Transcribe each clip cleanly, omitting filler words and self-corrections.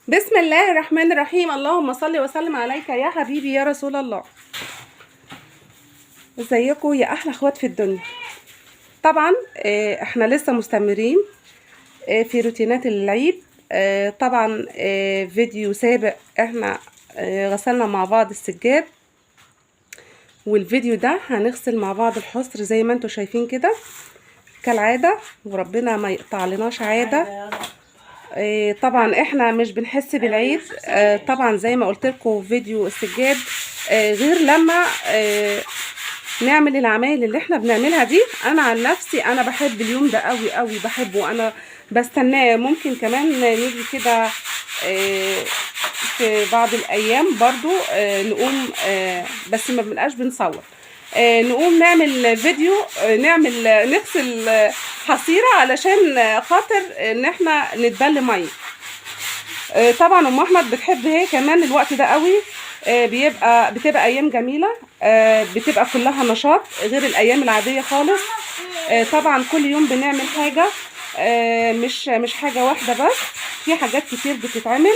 بسم الله الرحمن الرحيم. اللهم صل وسلم عليك يا حبيبي يا رسول الله. ازيكم يا احلى اخوات في الدنيا. طبعا احنا لسه مستمرين في روتينات العيد. طبعا فيديو سابق احنا غسلنا مع بعض السجاد، والفيديو ده هنغسل مع بعض الحصر زي ما انتم شايفين كده كالعادة، وربنا ما يقطع لناش عادة. طبعا احنا مش بنحس بالعيد، طبعا زي ما قلت لكم فيديو السجاد، غير لما نعمل العمايل اللي احنا بنعملها دي. انا عن نفسي انا بحب اليوم ده قوي قوي، بحبه، انا بستناه. ممكن كمان نيجي كده في بعض الايام برضو نقوم، بس ما بنبقاش بنصور، نقوم نعمل فيديو، نعمل نغسل حصيرة علشان خاطر ان احنا نتبل مية. طبعا ام احمد بتحب هي كمان الوقت ده قوي، بتبقى ايام جميلة، بتبقى كلها نشاط غير الايام العادية خالص. طبعا كل يوم بنعمل حاجة، مش حاجة واحدة بس، في حاجات كتير بتتعمل.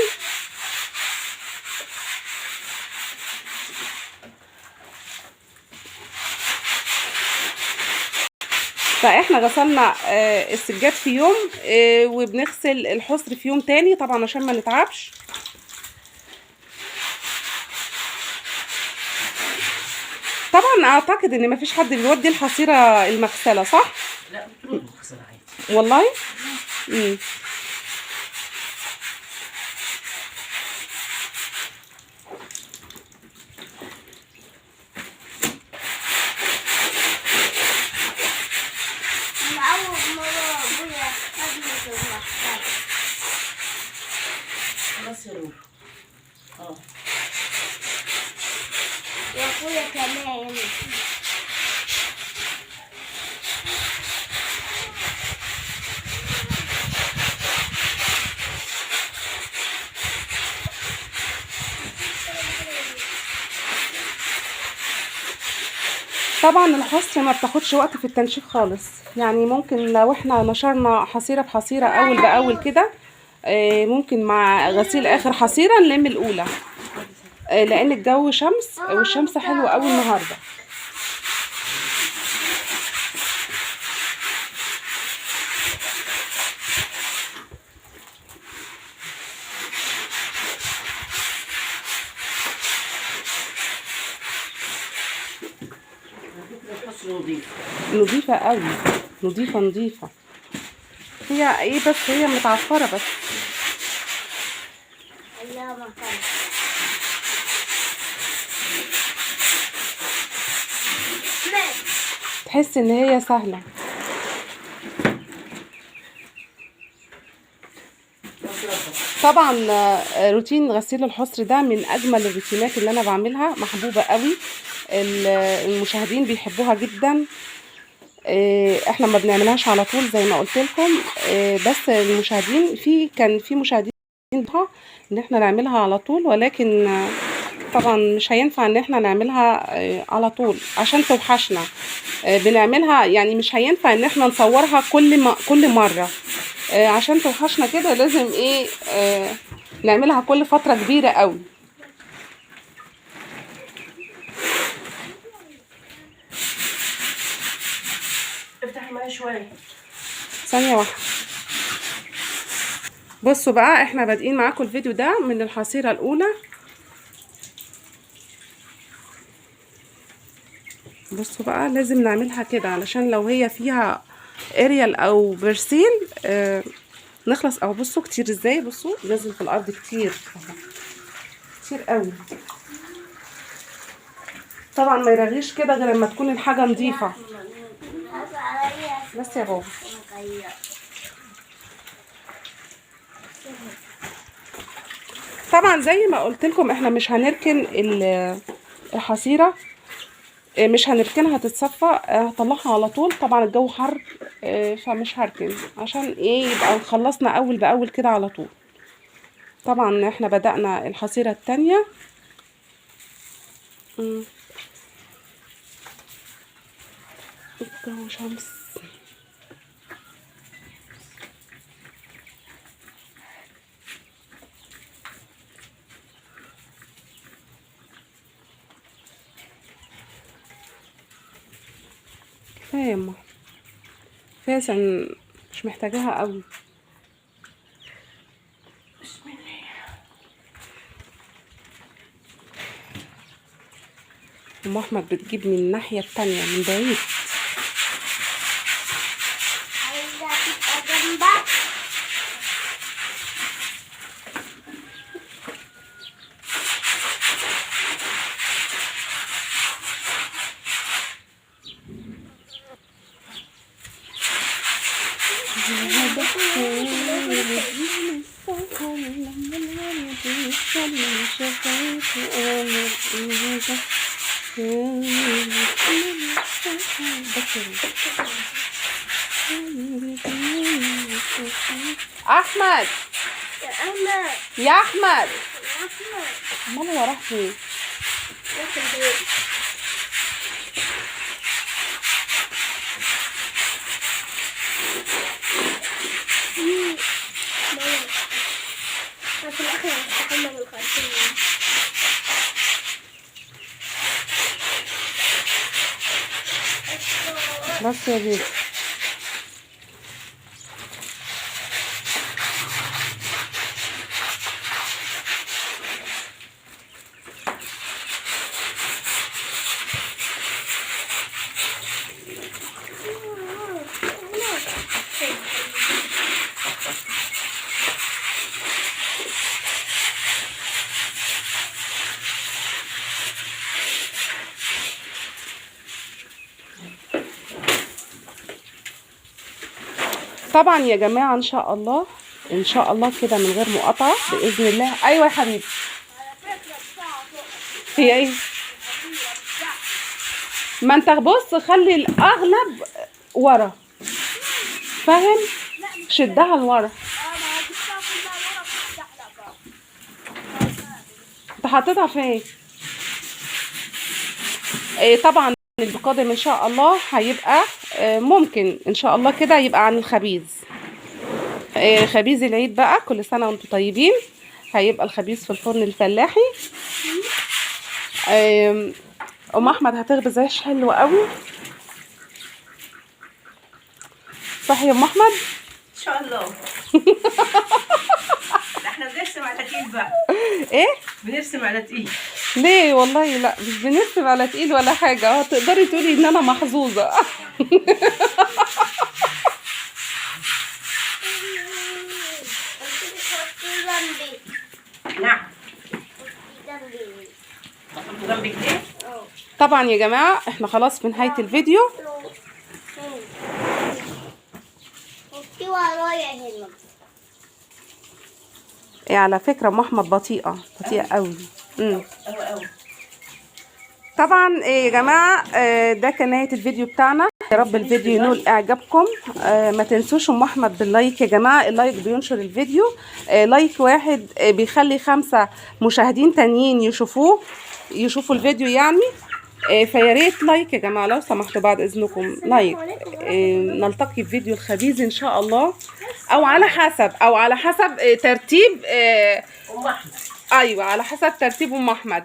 فاحنا غسلنا السجاد في يوم، وبنغسل الحصر في يوم تاني طبعا عشان ما نتعبش. طبعا اعتقد ان مفيش حد بيودي الحصيرة المغسلة، صح؟ لا، بتروح المغسلة عادي. والله؟ أنا أول مرة أبويا خدني في المغسلة. خلاص يا روح. وأخويا كمان. طبعا الحصر ما بتاخدش وقت في التنشيف خالص، يعني ممكن لو احنا نشرنا حصيرة بحصيرة اول باول كده، ممكن مع غسيل اخر حصيرة نلم الاولى، لان الجو شمس والشمس حلوة قوي النهاردة. الحصر نظيف، نظيفة قوي، نظيفة نظيفة. هي ايه بس هي متعفرة بس. لا ما كان. تحس ان هي سهلة. طبعا روتين غسيل الحصر ده من اجمل الروتينات اللي انا بعملها، محبوبة قوي، المشاهدين بيحبوها جدا. احنا ما بنعملهاش على طول زي ما قلت لكم، بس المشاهدين كان في مشاهدين ان احنا نعملها على طول، ولكن طبعا مش هينفع ان احنا نعملها على طول عشان توحشنا. بنعملها يعني مش هينفع ان احنا نصورها كل مرة، عشان توحشنا كده لازم نعملها كل فترة كبيرة قوي. افتحي معايا شوية. ثانية واحدة. بصوا بقى احنا بادئين معاكم الفيديو ده من الحصيرة الأولى. بصوا بقى لازم نعملها كده علشان لو هي فيها اريال او برسيل نخلص. او بصوا كتير ازاي، بصوا نزل في الارض كتير كتير قوي. طبعا ما يرغيش كده غير لما تكون الحاجة نظيفة. بس يا بابا. طبعا زي ما قلت لكم احنا مش هنركن الحصيرة، مش هنركنها تتصفى، هطلعها على طول. طبعا الجو حر، فمش هركن عشان يبقى خلصنا اول باول كده على طول. طبعا احنا بدأنا الحصيرة التانية. الجو شمس. كفاية يا ام، كفاية عشان مش محتاجاها قوي. بسم الله. ام احمد بتجيب من الناحية التانية من بعيد. عايزة تبقى جنبك. احمد، يا أحمد، يا احمد، يا أحمد. امال هو راح فين؟ راح البيت. ماما، في الآخر هستحمى بالخرطوم. بس يا بيبي. طبعا يا جماعة ان شاء الله، ان شاء الله كده من غير مقاطعه باذن الله. ايوه يا حبيبي. هي ايه؟ ما انت بص، خلي الاغلب ورا، فاهم؟ شدها لورا. انت حطيتها فين؟ إيه طبعا القادم ان شاء الله هيبقى ممكن ان شاء الله كده يبقى عن الخبيز، خبيز العيد بقى. كل سنة وانتم طيبين. هيبقى الخبيز في الفرن الفلاحي. ام احمد هتخبز عيش حلو قوي، صح يا ام احمد؟ ان شاء الله. احنا بنرسم على تقيل بقى. ايه؟ بنرسم على تقيل. ليه؟ والله لا، مش بنرسم على تقيل ولا حاجة. تقدري تقولي ان انا محظوظة. نعم. جنبك ايه؟ طبعا يا جماعة احنا خلاص في نهاية الفيديو. حطي ورايا هنا. إيه على فكرة ام احمد بطيئه، بطيئه قوي. قوي. طبعا يا جماعة ده كان نهاية الفيديو بتاعنا. يا رب الفيديو ينول اعجابكم. ما تنسوش ام احمد بال like يا جماعة، ال like بينشر الفيديو. like واحد بيخلي 5 مشاهدين تانيين يشوفوه، يشوفوا الفيديو يعني. فيا ريت like يا جماعة لو سمحتوا، بعد اذنكم like. نلتقي في فيديو الخبيز ان شاء الله، او على حسب، او على حسب ترتيب ام احمد. ايوه على حسب ترتيب ام احمد.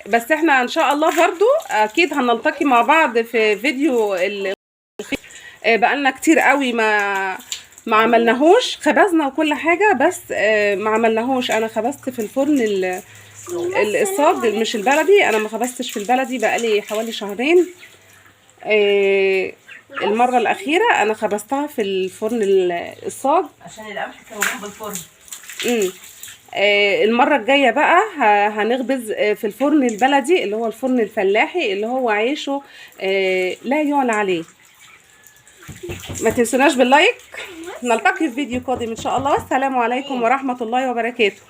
بس احنا ان شاء الله برضو اكيد هنلتقي مع بعض في فيديو بقالنا كتير قوي ما عملناهوش، خبزنا وكل حاجة بس ما عملناهوش. انا خبزت في الفرن الصاج مش البلدي، انا ما خبزتش في البلدي بقالي حوالي شهرين. المرة الاخيرة انا خبزتها في الفرن الصاج عشان القمح كان جنب الفرن. المرة الجاية بقى هنخبز في الفرن البلدي اللي هو الفرن الفلاحي اللي هو عيشه لا يعلى عليه. ما تنسوناش باللايك. نلتقي في فيديو قادم ان شاء الله. السلام عليكم ورحمة الله وبركاته.